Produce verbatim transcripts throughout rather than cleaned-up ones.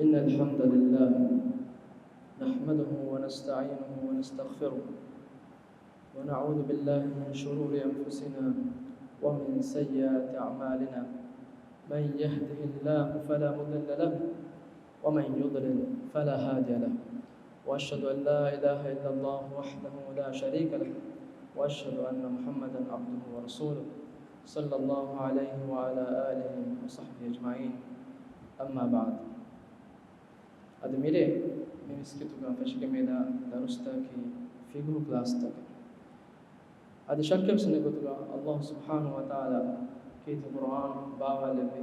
إن الحمد لله نحمده ونستعينه ونستغفره، ونعوذ بالله من شرور أنفسنا ومن سيئات أعمالنا. من يهده الله فلا مضل له، ومن يضلل فلا هادي له. وأشهد أن لا إله إلا الله وحده لا شريك له، وأشهد أن محمدا عبده ورسوله، صلى الله عليه وعلى آله وصحبه أجمعين. أما بعد. އަދި މިރޭ މި މިސްކިތުގަ ފެށިގެން މިދާ ދަރުސްތަކަކީ ފިޤުހު ކްލާސްތަކެއް. އަދި ޝައްކެއްވެސް ނެތް ގޮތުގަ އައްލާހު ސުބްޙާނަހު ވަތަޢާލާ ކީރިތި ޤުރުއާން ބާވާލެއްވި،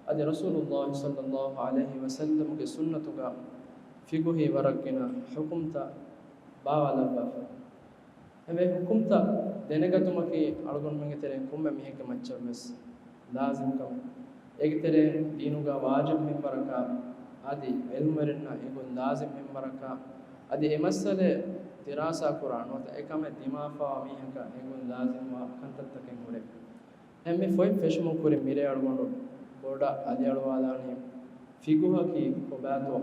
އަދި ރަސޫލުއްލާހި ޞައްލައްލާހު ޢަލައިހި ވަސައްލަމްގެ ސުންނަތުގަ ފިޤުހީ ވަރަށް ގިނަ ޙުކުމްތައް ބާވާލައްވާފަ. އެ ޙުކުމްތައް ދެނެގަތުމަކީ އަޅުގަނޑުމެންގެ ތެރެއިން ކޮންމެ މީހެއްގެ މައްޗަށްވެސް ލާޒިމް ކަމެއް. އޭގެ ތެރެއިން ދީނުގަ ވާޖިބު މިންވަރަކާ، އަދި ޢިލްމުވެރިންނަށް އެނގުން ލާޒިމް މިންވަރަކާ، އަދި އެ މައްސަލަ ދިރާސާ ކުރާ ނުވަތަ އެކަމެއް ދިމާވާ މީހަކަށް އެނގުން ލާޒިމްވާ ކަންތައްތަކެއް ހުރޭ. އެހެން މި ފޮތް ފެށުމުން ކުރިން މިރޭ އަޅުގަނޑު ބޮޑަށް އަލިއަޅުވާލާނީ ފިޤުހަކީ ކޮބާތޯ؟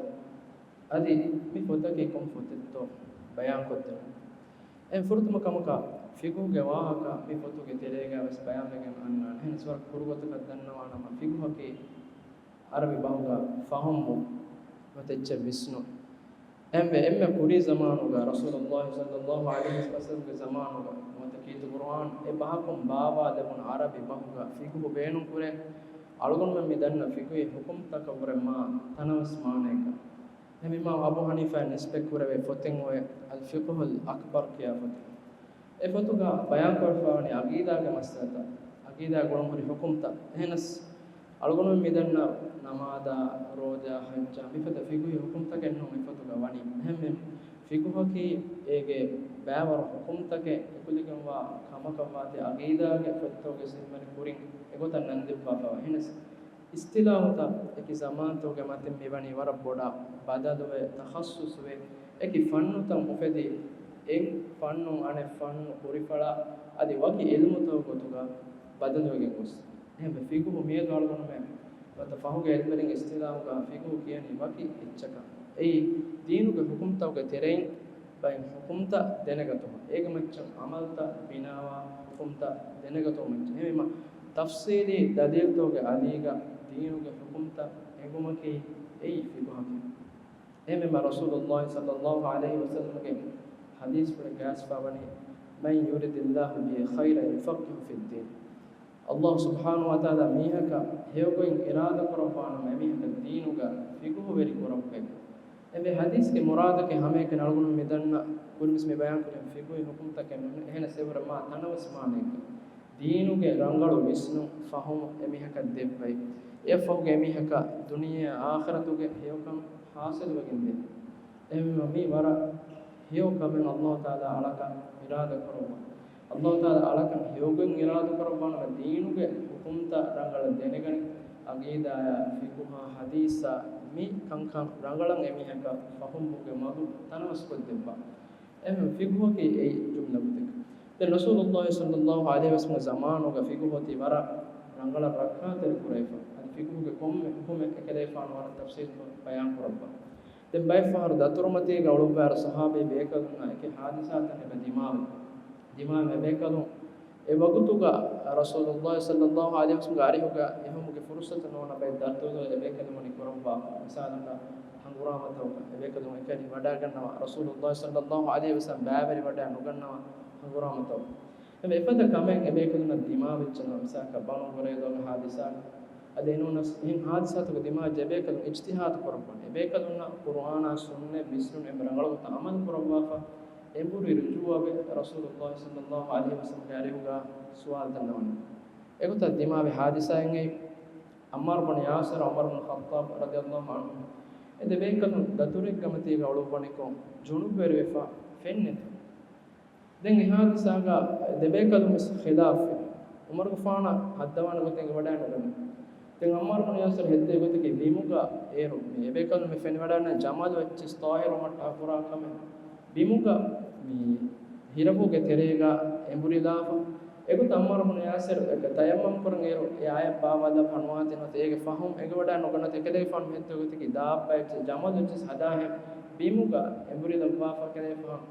އަދި މި ފޮތަކީ ކޮން ފޮތެއްތޯ ބަޔާންކޮށްދިނުން. އެ ފުރަތަމަ ކަމަކަށް ފިޤުހުގެ ވާހަކަ މި ފޮތުގެ ތެރޭގަ ވެސް ބަޔާންވެގެން އަންނާނެ. އެހެނަސް ވަރަށް ކުރު ގޮތަކަށް ދަންނަވާނަމަ، ފިޤުހަކީ ޢަރަބި ބަހުގަ ފަހުމު ނުވަތަ އެއްޗެއް ވިސްނުން. އެންމެ، އެންމެ ކުރީ ޒަމާނުގަ، ރަސޫލުއްލާހި ޞައްލައްލާހު ޢަލައިހި ވަސައްލަމްގެ ޒަމާނުގަ ނުވަތަ ކީރިތި ޤުރުއާން އެ ބަހަކުން ބާވާލެވުނު ޢަރަބި ބަހުގަ ފިޤުހު ބޭނުންކުރޭ، އަޅުގަނޑުމެން މި ދަންނަ ފިޤުހީ ޙުކުމްތަކަށްވުރެ މާ ތަނަވަސް މާނައެއްގަ. އެހެންވީމާ އަބޫ ޙަނީފާ ނިސްބަތްކުރެވޭ ފޮތެއް އޮވޭ އަލް ފިޤުހުލް އަކްބަރު ކިޔާ ފޮތެއް. އެ ފޮތުގަ ބަޔާންކުރެވިފައިވަނީ ޢަޤީދާގެ މައްސަލަތައް، ޢަޤީދާ ގުޅުންހުރި ޙުކުމްތައް. އެހެނަސް އަޅުގަނޑުމެން މިދަންނަ ނަމާދާ، ރޯދާ، ޙައްޖާ މިފަދަ ފިޤުހީ ޙުކުމްތަކެއް ނޫން އެ ފޮތުގަ ވަނީ. އެހެންމެ ފިޤުހަކީ އޭގެ ބައިވަރު ޙުކުމްތަކެއް އެކުލެގެންވާ ކަމަކަށްވާތީ ޢަޤީދާގެ ފޮތްތަކުގެ ސިންމަނި ކުރިން އެގޮތަށް ނަންދެއްވާފައިވާ. އެހެނަސް އިޞްޠިލާޙުތައް އެކި ޒަމާންތަކުގެ މަތިން މިވަނީ ވަރަށް ބޮޑަށް ބަދަލުވެ، ތަޚައްޞުޞުވެ، އެކި ފަންނުތައް އުފެދި، އެއް ފަންނުން އަނެއް ފަންނު ކުރިފަޅާ އަދި ވަކި ޢިލްމުތަކުގެ ގޮތުގަ ބަދަލުވެގެން ގޮސް. އެހެންވެ، ފިޤުހު މިއަދު އަޅުގަނޑުމެން ނުވަތަ ފަހުގެ ޢިލްމުވެރިން އިޞްޠިލާޙުގަ ފިޤުހު ކިޔަނީ ވަކި އެއްޗަކަށް. އެއީ، ދީނުގެ ޙުކުމްތަކުގެ ތެރެއިން ބައެއް ޙުކުމްތައް ދެނެގަތުމަށް، އޭގެ މައްޗަށް ޢަމަލުތައް ބިނާވާ ޙުކުމްތައް ދެނެގަތުމަށް. އެހެންވީމަ، ތަފްޞީލީ ދަލީލްތަކުގެ އަލީގަ ދީނުގެ ޙުކުމްތައް އެނގުމަކީ އެއީ ފިޤުހަކީ. އެހެންވީމަ، ރަސޫލުއްލާހި ޞައްލައްލާހު ޢަލައިހި ވަސައްލަމްގެ ޙަދީޘްފުޅެއް ގައިސްފައިވަނީ، مَنْ يُرِدِ اللَّهُ بِهِ خَيْرًا يُفَقِّهْهُ فِي الدِّينِ. އައްލާހު ސުބްޙާނަހު ވަތަޢާލާ މީހަކަށް ހެޔޮގޮތް އިރާދަކުރައްވާނަމަ، އެމީހަކަށް ދީނުގަ ފިޤުހުވެރި ކުރައްވައި. އެންމެ ޙަދީޘްގެ މުރާދަކީ ހަމައެކަނި އަޅުގަނޑު މިދަންނަ ކުރިންވެސް މި ބަޔާންކުރި ފިޤުހީ ޙުކުމްތަކެއް ނޫން، އެހެނަސް އެވަރަށް މާ ތަނަވަސް މާނައެއްގަ ދީނުގެ ރަނގަޅު ވިސްނުން ފަހުމު އެމީހަކަށް ދެއްވައި، އެއަށްފަހުގެ އެމީހަކަށް ދުނިޔެއާ އާޚިރަތުގެ ހެޔޮކަން ޙާޞިލުވެގެން ދޭ. އެހެންވީމަ މީ ވަރަށް ހެޔޮ ކަމެއް އައްލާހު ތަޢާލާ އަޅަކަށް އިރާދަކުރައްވާ. އައްލާހު ތަޢާލާ އަޅަކަށް ހެޔޮގޮތް އިރާދަކުރައްވާނަމަ ދީނުގެ ޙުކުމްތައް ރަނގަޅަށް ދެނެގަނެ، ޢަޤީދާޔާ، ފިޤުހާ، ޙަދީޘާ މި ކަންކަން ރަނގަޅަށް އެމީހަކަށް ފަހުމުގެ މަގު ތަނަވަސްކޮށްދެއްވާ. އެހެން ފިޤުހަކީ އެއީ ޖުމްލަ ގޮތެއް. ދެން ރަސޫލުއްލާހި ޞައްލައްލާހު ޢަލައިހި ވަސައްލަމްގެ ޒަމާނުގަ ފިޤުހު އޮތީ ވަރަށް ރަނގަޅަށް ރައްކާތެރި ކުރެވިފަ. އަދި ފިޤުހުގެ ކޮންމެ ޙުކުމެއް އެކަލޭފާނު ވަރަށް ތަފްޞީލުކޮށް ބަޔާން ކުރައްވާ. ދެން ބައެއް ފަހަރު ދަތުރުމަތީގަ އުޅުއްވާއިރު ޞަޙާބީ ބޭކަލުންނާ އެކި ޙާދިސާތައް އެބަ ދިމާވި. ދިމާވި އެބޭކަލުން އެ ވަގުތުގަ ރަސޫލުއްލާހި ޞައްލައްލާހު ޢަލައިހި ވަސައްލަމްގެ އަރިހުގަ އެހުމުގެ ފުރުޞަތު ނުވަނަ ބައެއް ދަތުރުތައް އެބޭކަލުން ވަނީ ކުރައްވާފަ. މިސާލަކަށް ހަނގުރާމަތަކަށް އެބޭކަލުން އެކަނި ވަޑައިގަންނަވާ، ރަސޫލުއްލާހި ޞައްލައްލާހު ޢަލައިހި ވަސައްލަމް ބައިވެރިވަޑައި ނުގަންނަވާ ހަނގުރާމަތަކަށް. އެ އެފަދަ ކަމެއް އެބޭކަލުންނަށް ދިމާވެއްޖެނަމަ، މިސާލަކަށް ބަނޫ ޤުރައިޟާގެ ޙާދިސާ، އަދި އެނޫނަސް އެހެން ޙާދިސާތަކުގެ ދިމާވެއްޖެ އެބޭކަލުން އިޖްތިހާދު ކުރައްވާނެ. އެބޭކަލުންނަށް ޤުރުއާނާ ސުންނަތް ވިސްނުން އެންމެ ރަނގަޅު ގޮތަށް ޢަމަލު ކުރައްވާފަ، އެނބުރި ރުޖޫޢަވެ، ރަސޫލުއްލާހި ޞައްލައްލާހު ޢަލައިހި ވަސައްލަމްގެ އަރިހުގަ ސުވާލު ދަންނަވަނީ. އެގޮތަށް ދިމާވި ޙާދިސާއެއް އެއީ، ޢައްމާރު ބުނު ޔާސިރު، ޢުމަރު ބުނު ޚައްޠާބު ރަޟިޔައްލާހު ޢަންހު، އެ ދެބޭކަލުން ދަތުރެއްގެ މަތީގަ އުޅުއްވަނިކޮށް، ޖުނުބުވެރިވެފަ ފެންނެތަ؟ ދެން އެ ޙާދިސާގަ ދެބޭކަލުން ވެސް ޚިލާފްވި. ޢުމަރުގެފާނަށް ހައްދަވާނެ ގޮތެއް އެނގިވަޑައި ނުގަންނަ. ދެން ޢައްމާރު ބުނު ޔާސިރު ހެއްދޭ ގޮތަކީ ބިމުގަ އޭރު މި އެބޭކަލުން މި ފެނިވަޑައިގަންނަ ޖަމަލު އެއްޗެއް ޠާއިރު މައްޓަށް އަނބުރާ ކަމެއް. ބިމުގަ މި ހިރަބުގެ ތެރޭގަ އެނބުރިލާފަ، އެގޮތަށް ޢައްމާރު ބުނު ޔާސިރު ތަޔައްމަމް ކުރަން އޭރު އެ އާޔަތް ބާވާލާފަ ނުވާތީ ނުވަތަ އޭގެ ފަހުމް އެނގިވަޑައެއް ނުގަންނަތީ އެކަލޭގެފާނު މިހެން ދުވެ ގޮތަކީ ދާއްބައެއްޗެއް ޖަމަލު އެއްޗެއް ހަދާހެން ބިމުގަ އެނބުރި ލައްވާފަ އެކަލޭގެފާނު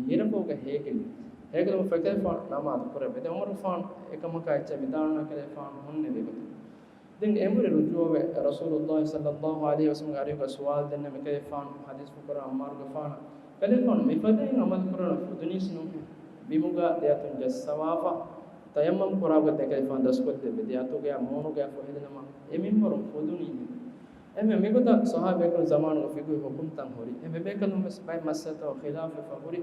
މި ހިރަފުޅުގަ ހޭކިލި. ހޭކިލުމަށްފަހު އެކަލޭގެފާނު ނަމާދު ކުރެއްވި. ދެން ޢުމަރުގެފާނު އެކަމަކާ އެއްޗެއް ވިދާޅުނު އެކަލޭގެފާނު ހުންނެވި ގޮތަށް. ދެން އެނބުރި ރުޖޫޢަވެ، ރަސޫލުﷲ ޞައްލަﷲ ޢަލައިހި ވަސައްލަމްގެ އަރިހުގަ ސުވާލު ދެންނެވި އެކަލޭގެފާނު ޙަދީޘް ކުރާ ޢައްމާރުގެފާނަށް، ކަލޭގެފާނު މިފަދައިން ޢަމަލު ކުރާނަން ފުދުނީސް ނޫން. ބިމުގަ ދެއަތުން ޖައްސަވާފަ، ތަޔައްމަމް ކުރާ ގޮތް އެކަލޭގެފާނު ދަސްކޮށްދެއްވި. ދެއަތުގައި މޫނުގައި ފޮހެލިނަމަ އެ މިންވަރުން ފުދުނީ. އެހެންވެ މިގޮތަށް ޞަޙާބީ ބޭކަލުން ޒަމާނުގަ ފިޤުހީ ޙުކުމްތައް ހުރި. އެހެންވެ އެބޭކަލުން ވެސް ބައެއް މައްސަލަތަކުގަ ޚިލާފުވެފަ ހުރި.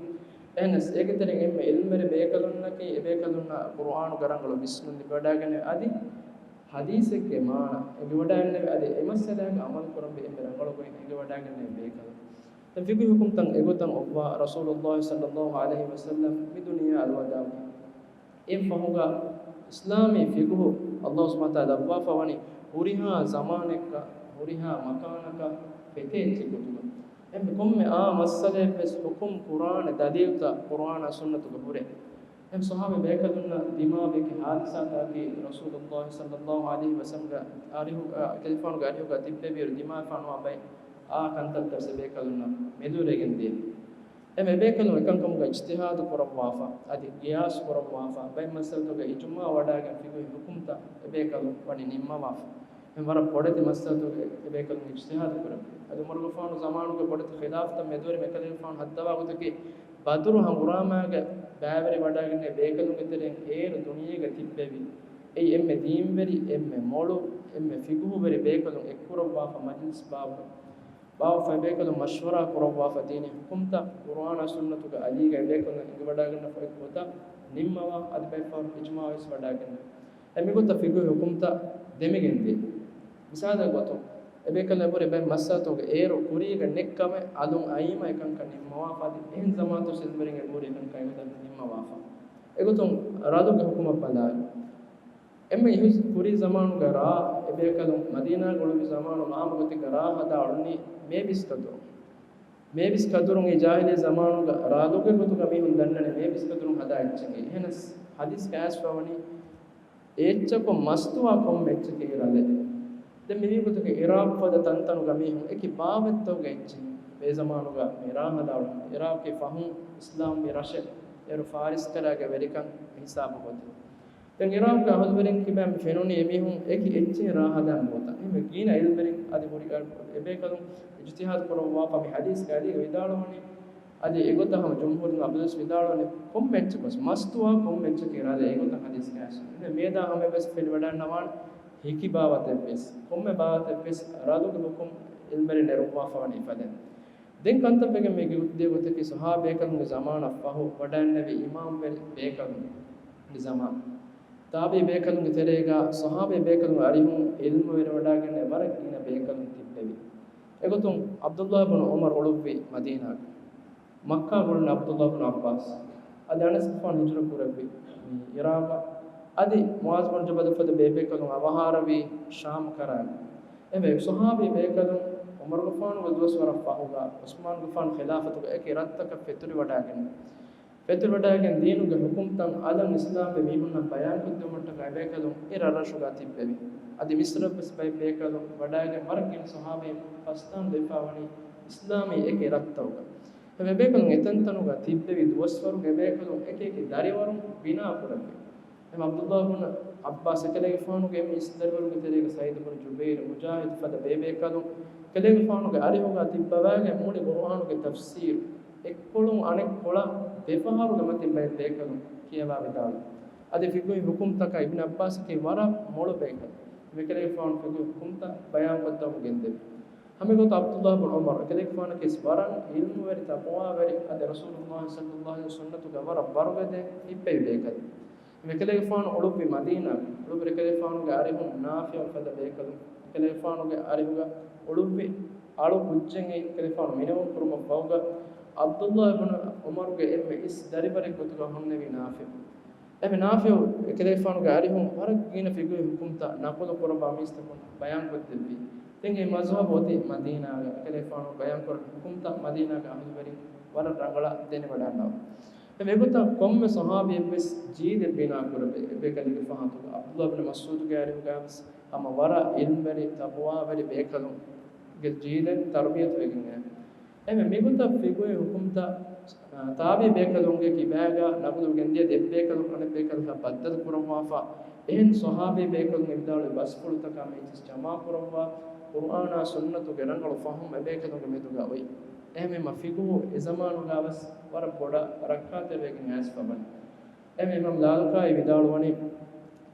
އެހެނަސް އޭގެ ތެރެއިން އެންމެ ޢިލްމުވެރި ބޭކަލުންނަކީ އެބޭކަލުންނަށް ޤުރުއާނުގެ ރަނގަޅު ވިސްނުން ލިބިވަޑައިގެންނެވި. އަދި ޙަދީޘެއްގެ މާނަ އެނގިވަޑައިގެންނެވި. އަދި އެ މައްސަލައިގެ ޢަމަލު ކުރަންވީ އެންމެ ރަނގަޅު ގޮތް އެނގިވަޑައިގެންނެވި ބޭކަލުން. ދެން ފިޤުހީ ޙުކުމްތައް އެގޮތަށް އޮއްވާ، ރަސޫލުﷲ ޞައްލަﷲ ޢަލައިހި ވަސައްލަމް މި ދުނިޔެއާ އަލުވަދާޢުވި. އެއިން ފަހުގަ އިސްލާމީ ފިޤުހު ﷲ ސުބްޙާނަހޫ ވަތަޢާލާ ލައްވާފަ ވަނީ ހުރިހާ ޒަމާނެއްގަ، ހުރިހާ މަކާނަކަށް ފެތޭ އެއްޗެއް ގޮތުގަ. އެންމެ ކޮންމެ އާ މައްސަލައެއްވެސް ޙުކުމް ކުރާނެ ދަލީލުތައް ޤުރުއާނާ ސުންނަތުގަ ހުރޭ. އެހެން ޞަޙާބީ ބޭކަލުންނަށް ދިމާވި އެކި ޙާދިސާތަކަކީ ރަސޫލުﷲ ޞައްލަﷲ ޢަލައިހި ވަސައްލަމްގެ އަރިހު، އެކަލޭގެފާނުގެ އަރިހުގަ ތިއްބެވިއިރު ދިމާވެފާނުވާ ބައެއް އާ ކަންތައްތައް ވެސް އެބޭކަލުންނަށް މެދުވެރިވެގެން ދިޔަ. އެހެން އެބޭކަލުން އެކަންކަމުގަ އިޖްތިހާދު ކުރައްވާފަ، އަދި ޤިޔާސް ކުރައްވާފަ، ބައެއް މައްސަލަތަކުގަ އިޖުމާޢު ވަޑައިގެން ފިޤުހީ ޙުކުމްތައް އެބޭކަލުން ވަނީ ނިންމަވާފަ. އެހެން ވަރަށް ބޮޑެތި މައްސަލަތަކުގަ އެބޭކަލުން އިޖްތިހާދު ކުރެއްވި. އަދި ޢުމަރުގެފާނު ޒަމާނުގެ ބޮޑެތި ޚިލާފުތައް މެދުވެރި އެކަލޭގެފާނު ހައްދަވާ ގޮތަކީ، ބަދުރު ހަނގުރާމާގަ ބައިވެރިވަޑައިގެންނެވި ބޭކަލުންގެ ތެރެއިން އޭރު ދުނިޔޭގަ ތިއްބެވި. އެއީ އެންމެ ދީންވެރި، އެންމެ މޮޅު، އެންމެ ފިޤުހުވެރި ބޭކަލުން އެއްކުރައްވާފަ މަޖިލިސް ބާއްވަ ބާއްވާފަ އެބޭކަލުން މަޝްވަރާ ކުރައްވާފަ ދީނީ ޙުކުމްތައް ޤުރުއާނާ ސުންނަތުގެ އަލީގަ އެބޭކަލުން އެނގިވަޑައިގަންނަފަ އޮތް ގޮތަށް ނިންމަވާ އަދި ބައެއް ފަހަރު އިޖްމާޢުވެސް ވަޑައިގެންނެވި. އެ މިގޮތަށް ފިޤުހީ ޙުކުމްތައް ދެމިގެންދިޔަ. މިސާލެއް ގޮތުން، އެބޭކަލުން އެބުރި ބައެއް މައްސަލަތަކުގަ އޭރު ކުރީގަ ނެތް ކަމެއް އަލުން އައީމަ އެކަންކަން ނިންމަވާފަ އަދި އެހެން ޒަމާންތައް ޢިލްމުވެރިން އެބުރި އެކަންކަން އެގޮތަށް ނިންމަވާފަ. އެގޮތުން ރަލުގެ ޙުކުމަށް ބަލާއިރު، އެންމެ އިހުސް ކުރީ ޒަމާނުގަ ރާ އެބޭކަލުން މަދީނާގަ އުޅުއްވި ޒަމާނުގަ އާންމު ގޮތެއްގަ ރާ ހަދާ އުޅުނީ މޭބިސް ކަދުރުން. މޭބިސް ކަދުރުން އެ ޖާހިލީ ޒަމާނުގަ ރަލުގެ ގޮތުގަ މީހުން ދަންނަނީ މޭބިސް ކަދުރުން ހަދާ އެއްޗެއް. އެހެނަސް ޙަދީޘްގަ އައިސްފަ ވަނީ އެއްޗަކުން މަސްތުވާ ކޮންމެ އެއްޗަކީ ރަލެއް. ދެން މިވީ ގޮތަކީ ޢިރާޤު ފަދަ ތަންތަނުގަ މީހުން އެކި ބާވަތްތަކުގެ އެއްޗެއް. އެ ޒަމާނުގަ މި ރާ ހަދާ އުޅުނީ ޢިރާޤީ ފަހުން އިސްލާމްވި ރަށެއް. އޭރު ފާރިސް ކަރާގެ ވެރިކަން ހިސާބު ގޮތެއް. ދެން ޢިރާޤުގެ އަހުލުވެރިން ކިބައިން ފެނުނީ އެމީހުން އެކި އެއްޗެއް ރާ ހަދާން ނުވަތަ. އެހެންވެ ގިނަ ޢިލްމުވެރިން އަދި ހުރި އެބޭކަލުން އިޖްތިހާދު ކުރައްވާފަ މި ޙަދީޘްގެ އަލީގަ ވިދާޅުވަނީ، އަދި އެގޮތަށް ހަމަ ޖުމްހޫރުން އަބުލުސް ވިދާޅުވަނީ، ކޮންމެ އެއްޗަކުވެސް މަސްތުވާ ކޮންމެ އެއްޗަކީ ރަލެއް. އެގޮތަށް ޙަދީޘްގައި އައިސްފަ. އެހެންވެ މިއަދާ ހަމައަށްވެސް ފެނިވަޑައިގަންނަވާނެ ހިކި ބާވަތެއްވެސް، ކޮންމެ ބާވަތެއްވެސް ރަލުގެ ޙުކުމް ޢިލްމުވެރިން ނެރުއްވާފަ ވަނީ އެފަދައިން. ދެން ކަންތައް ވެގެން މި ގެ ގުއްދޭ ގޮތަކީ ޞަޙާބީ ބޭކަލުންގެ ޒަމާނަށް ފަހު ވަޑައިންނެވި އިމާމްވެރި ބޭކަލުންގެ ޒަމާން. ތާބިޢީ ބޭކަލުންގެ ތެރޭގަ ޞަޙާބީ ބޭކަލުންގެ އަރިހުން ޢިލްމު ވެރިވަޑައިގެންނެވި ވަރަށް ގިނަ ބޭކަލުން ތިއްބެވި. އެގޮތުން ޢަބްދުﷲ ބުނު ޢުމަރު އުޅުއްވި މަދީނާގަ. މައްކާގަ އުޅުނު ޢަބްދުﷲ ބުނު ޢައްބާސް. އަދި އަނަސްގެފާނު ހިޖުރަ ކުރެއްވި ޢިރާޤަށް. އަދި މުޢާޛު ބުނު ޖަބަލު ފަދަ ބޭބޭކަލުން އަވަހާރަވީ ޝާމް ކަރާގަ. އެންމެ ޞަޙާބީ ބޭކަލުން ޢުމަރުގެފާނުގެ ދުވަސްވަރަށް ފަހުގަ ޢުސްމާނުގެފާނު ޚިލާފަތުގަ އެކި ރަށްތަކަށް ފެތުރިވަޑައިގެން، ފެތުރިވަޑައިގެން ދީނުގެ ޙުކުމްތައް އަލަށް އިސްލާމްވެ މީހުންނަށް ބަޔާންކޮށްދެވުމަށްޓަކާ އެބޭކަލުން އެ ރަށްރަށުގަ ތިއްބެވި. އަދި މިޞްރަށްވެސް ބައެއް ބޭކަލުން ވަޑައިގެން ވަރަށް ގިނަ ޞަޙާބީން ފަސްދާން ދެއްވާވަނީ އިސްލާމީ އެކި ރަށްތަކުގަ. އެހެންވެ އެބޭކަލުން އެތަންތަނުގަ ތިއްބެވި ދުވަސްވަރުގެ އެބޭކަލުން އެކި އެކި ދަރިވަރުން ބިނާ ކުރެއްވި. އެހެން ޢަބްދުﷲ ބުނު ޢައްބާސް އެކަލޭގެފާނުގެ އެންމެ އިސް ދަރިވަރުންގެ ތެރޭގަ ސަޢީދު ބުނު ޖުބައިރު، މުޖާހިދު ފަދަ ބޭބޭކަލުން އެކަލޭގެފާނުގެ އަރިހުގަ ތިއްބަވައިގެން މުޅި ޤުރުއާނުގެ ތަފްސީރު އެއްކޮޅުން އަނެއްކޮޅަށް ދެފަހަރުގެ މަތިން ބައެއް ބޭކަލުން ކިޔަވާ ވިދާޅުވި. އަދި ފިޤުހީ ޙުކުމްތަކަށް އިބްނު ޢައްބާސްއަކީ ވަރަށް މޮޅު ބޭކަލެއް. އެކަލޭގެފާނު ފިޤުހީ ޙުކުމްތައް ބަޔާންކޮށްދެއްވަމުން ގެންދެވި. ހަމައެގޮތަށް ޢަބްދުﷲ ބުނު ޢުމަރު އެކަލޭގެފާނަކީ ވަރަށް ޢިލްމުވެރި ތަޤްވާވެރި އަދި ރަސޫލުﷲ ޞައްލަﷲ ޢަލައިހި ވަސައްލަމްގެ ސުންނަތުގަ ވަރަށް ވަރުގަދަ ތިއްބެވި ބޭކަލެއް. އެކަލޭގެފާނު އުޅުއްވި މަދީނާ، އުޅުއްވި އެކަލޭގެފާނުގެ އަރިހުން ނާފިޢު ފަދަ ބޭކަލުން އެކަލޭގެފާނުގެ އަރިހުގަ އުޅުއްވި އަޅު ކުއްޖެއް އެކަލޭގެފާނު މިނިވަން ކުރުމަށް ފަހުގަ ޢަބްދުﷲ ބުނު ޢުމަރުގެ އެންމެ އިސް ދަރިވަރެއް ގޮތުގަ ހުންނެވީ ނާފިޢު. އެމެ ނާފިޢު އެކަލޭގެފާނުގެ އަރިހުން ވަރަށް ގިނަ ފިޤުހީ ޙުކުމްތައް ނަޤުލު ކުރައްވާ މީސްތަކުން ބަޔާންކޮށްދެއްވި. ދެން އެ މަޒްހަބު އޮތީ މަދީނާގަ. އެކަލޭގެފާނު ބަޔާންކުރި ޙުކުމްތައް މަދީނާގެ އަހުލުވެރިން ވަރަށް ރަނގަޅަށް ދެނެވަޑައިގަންނަވާ. އެގޮތަށް ކޮންމެ ޞަޙާބީއެއްވެސް ޖީލެއް ބިނާ ކުރެވޭ. އެބޭކަލުންގެ ފަހަތުގަ ޢަބްދުﷲ ބިން މަސްޢޫދުގެ އަރިހުގައިވެސް ހަމަ ވަރަށް ޢިލްމުވެރި، ތަޤްވާވެރި ބޭކަލުންގެ ޖީލެއް ތަރުބިޔަތުވެގެން އެ. އެހެންވެ، މިގޮތަށް ފިޤުހީ ޙުކުމްތައް، އާ، ތާބިޢީ ބޭކަލުންގެ ކިބާގަ ނަޤުލުވެގެންދިޔަ، އެއްބޭކަލުން އަނެއްބޭކަލަކާ ބައްދަލު ކުރައްވާފަ، އެހެން ޞަޙާބީ ބޭކަލުން އެ ވިދާޅުވި ބަސްފުޅުތަކާ މި އެއްޗިސް ޖަމާކުރައްވާ، ޤުރުއާނާ ސުންނަތުގެ ރަނގަޅު ފަހުމް އެބޭކަލުންގެ މެދުގަ އޮތް. އެހެންވީމަ ފިޤުހު އެ ޒަމާނުގަވެސް ވަރަށް ބޮޑަށް ރައްކާތެރިވެގެން އައިސްފަ ވަނީ. އެހެންވީމަ އިމާމް ލާލަކާއީ ވިދާޅުވަނީ،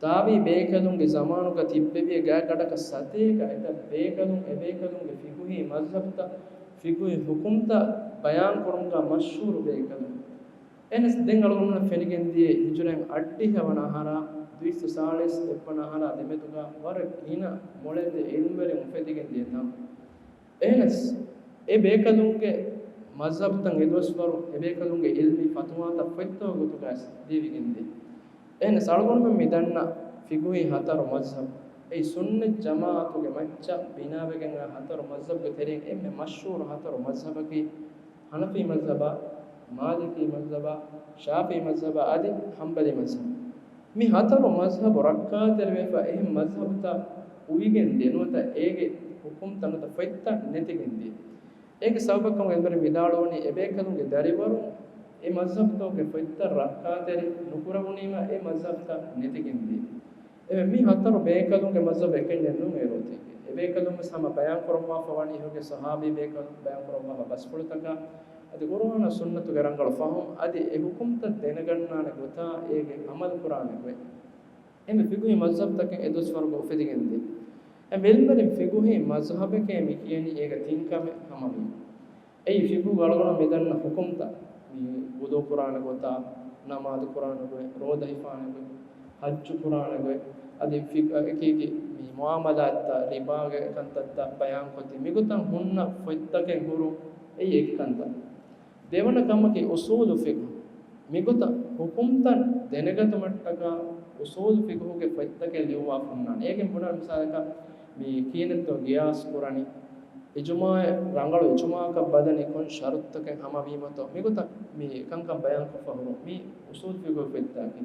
ތާބިޢީ ބޭކަލުންގެ ޒަމާނުގަ ތިއްބެވިޔަ ގާތްގަނޑަކަށް ސަތޭކަ އެތައް ބޭކަލުން އެބޭކަލުންގެ ފިޤުހީ މަޒްހަބުތައް، ފިޤުހީ ޙުކުމްތައް ބަޔާންކުރުމުގަ މަޝްހޫރު ބޭކަލުން. އެހެނަސް ދެން އަޅުގަނޑުމެންނަށް ފެނިގެންދިޔަ ހިޖުރައިން އަށްޑިހަ ވަނަ އަހަރާ، ދުއިސައްތަ ސާޅީސް އެއްވަނަ އަހަރާ ދެމެދުގަ ވަރަށް ގިނަ މޮޅެތި ޢިލްމުވެރިން އުފެދިގެން ދިޔަ ތަން. އެހެނަސް އެ ބޭކަލުންގެ މަޒްހަބުތައް އެދުވަސްވަރު އެ ބޭކަލުންގެ ޢިލްމީ ފަތުވާތައް ފޮތްތަކުގެ ގޮތުގައި ދީވިގެންދޭ. އެހެނަސް އަޅުގަނޑުމެން މި ދަންނަ ފިޤުހީ ހަތަރު މަޒްހަބު، އެއީ ސުންނަތް ޖަމާޢަތުގެ މައްޗަށް ބިނާވެގެން އާ ހަތަރު މަޒްހަބުގެ ތެރެއިން އެންމެ މަޝްހޫރު ހަތަރު މަޒްހަބަކީ ޙަނަފީ މަޒްހަބާ، މާލިކީ މަޒްހަބާ، ޝާފިޢީ މަޒްހަބާ އަދި ޙަންބަލީ މަޒްހަބު. މި ހަތަރު މަޒްހަބު ރައްކާތެރިވެފަ އެހެން މަޒްހަބުތައް އުވިގެން ދިޔަ ނުވަތަ އޭގެ ޙުކުމްތައް ނުވަތަ ފޮތްތައް ނެތިގެން ދިޔަ. އޭގެ ސަބަބަކަށް ޢިލްމުވެރިން ވިދާޅުވަނީ އެބޭކަލުންގެ ދަރިވަރުން އެ މަޒްހަބުތަކުގެ ފޮތްތައް ރައްކާތެރި ނުކުރެވުނީމަ އެ މަޒްހަބުތައް ނެތިގެން ދިޔަ. އެ މި ހަތަރު ބޭކަލުންގެ މަޒްހަބު އެކެއް ނޫން އޭރު އޮތީ. އެބޭކަލުން ވެސް ހަމަ ބަޔާން ކުރައްވާފަ ވަނީ އެކުގެ ޞަޙާބީ ބޭކަލުން ބަޔާން ކުރައްވާފަ ބަސްފުޅުތަކާ، އަދި ޤުރުއާނާ ސުންނަތުގެ ރަނގަޅު ފަހުމް، އަދި އެ ޙުކުމްތައް ދެނެގަންނާނެ ގޮތާ އޭގެ ޢަމަލު ކުރާނެ ގޮތް. އެންމެ ފިޤުހީ މަޒްހަބުތަކެއް އެ ދުވަސްވަރުގަ އުފެދިގެންދިޔަ. އެ ޢިލްމުވެރިން ފިޤުހީ މަޒްހަބެކޭ މި ކިޔަނީ އޭގަ ތިން ކަމެއް ހަމަވީމަ. އެއީ ފިޤުހުގަ އަޅުގަނޑު މި ދަންނަ ޙުކުމްތައް، މި ވުޟޫ ކުރާނެ ގޮތާ، ނަމާދު ކުރާނެ ގޮތް، ރޯދަ ހިފާނެ ގޮތް، ޙައްޖު ކުރާނެ ގޮތް، އަދި ފި-، އެކި އެކި މި މުޢާމަލާތްތައް، ރިބާގެ ކަންތައްތައް ބަޔާންކޮށްދިން. މިގޮތަށް ހުންނަ ފޮތްތަކެއް ހުރު އެއީ އެކި ކަންތައް. ދެވަނަ ކަމަކީ އުޞޫލު ފިޤުހު. މިގޮތަށް ޙުކުމްތައް ދެނެގަތުމަށްޓަކާ އުޞޫލު ފިޤުހުގެ ފޮތްތަކެއް ލިޔުއްވާފަ ހުންނާނެ. އޭގެ ބުނާ މިސާލަކަށް މި ކިހިނެއްތޯ ގިޔާސް ކުރަނީ، އިޖުމާޢެއް ރަނގަޅު އިޖުމާޢަކަށް ބަލަނީ ކޮން ޝަރުޠުތަކެއް ހަމަވީމަތޯ، މިގޮތަށް މި ކަންކަން ބަޔާންކޮށްފަ ހުރުން މި އުޞޫލު ފިޤުހު ފޮތްތަކީ.